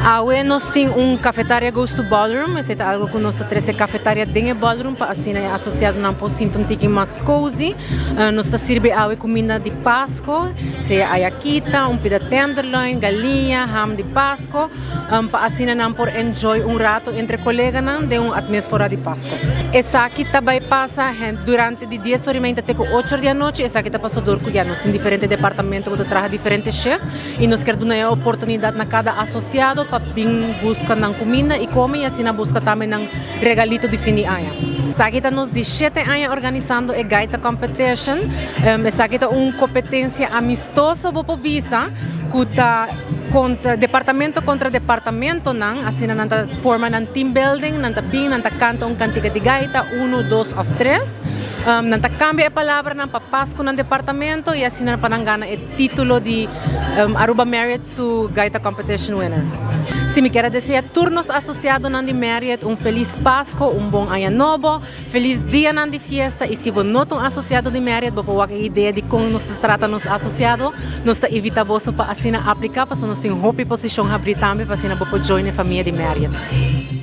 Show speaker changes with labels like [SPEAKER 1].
[SPEAKER 1] Awe nos tin un cafetaria goes to ballroom, esey ta algo cu nos ta trece cafetaria den e ballroom pa asina e asociadonan por sinti un tiki mas cozy. Nos ta sirbi awe cuminda di Pasco, sea ayakita, un pida tenderloin, galiña, ham di Pasco, pa asina nan por enjoy un rato entre coleganan den un atmesfora di Pasco. Esaki ta bay pasa durante di dies ora y meinta te cu ocho or di anochi, esaki ta paso dor cu ya nos tin diferente departamento cu ta traha diferente shift. Y nos kier duna e oportunidad na cada asociado pa bin busca nan cuminda y come y asina busca tambe nan regalito di fin di aña. Esaki ta nos di shete aña organisando e Gaita Competition. Esaki ta un competencia amistoso bo por bisa cu ta contra departamento contra departamentonan, asina nan ta forma nan team building, nan ta bin nan ta canta un cantica di gaita, uno, dos of tres. Nan ta cambia e palabranan pa pas cu nan departamento y asina pa nan gana e Titulo di Aruba Marriott su Gaita Competition winner. Si mi kier a desea tur nos asociadonan di Marriott un feliz Pasco, un bon aña nobo, feliz dianan di fiesta y si bo no ta un asociado di Marriott bo por wak e idea di con nos ta trata nos asociado, nos ta invita boso pa asina aplica pasobra nos tin hopi posicion habri tambe pa asina bo por join e famia di Marriott.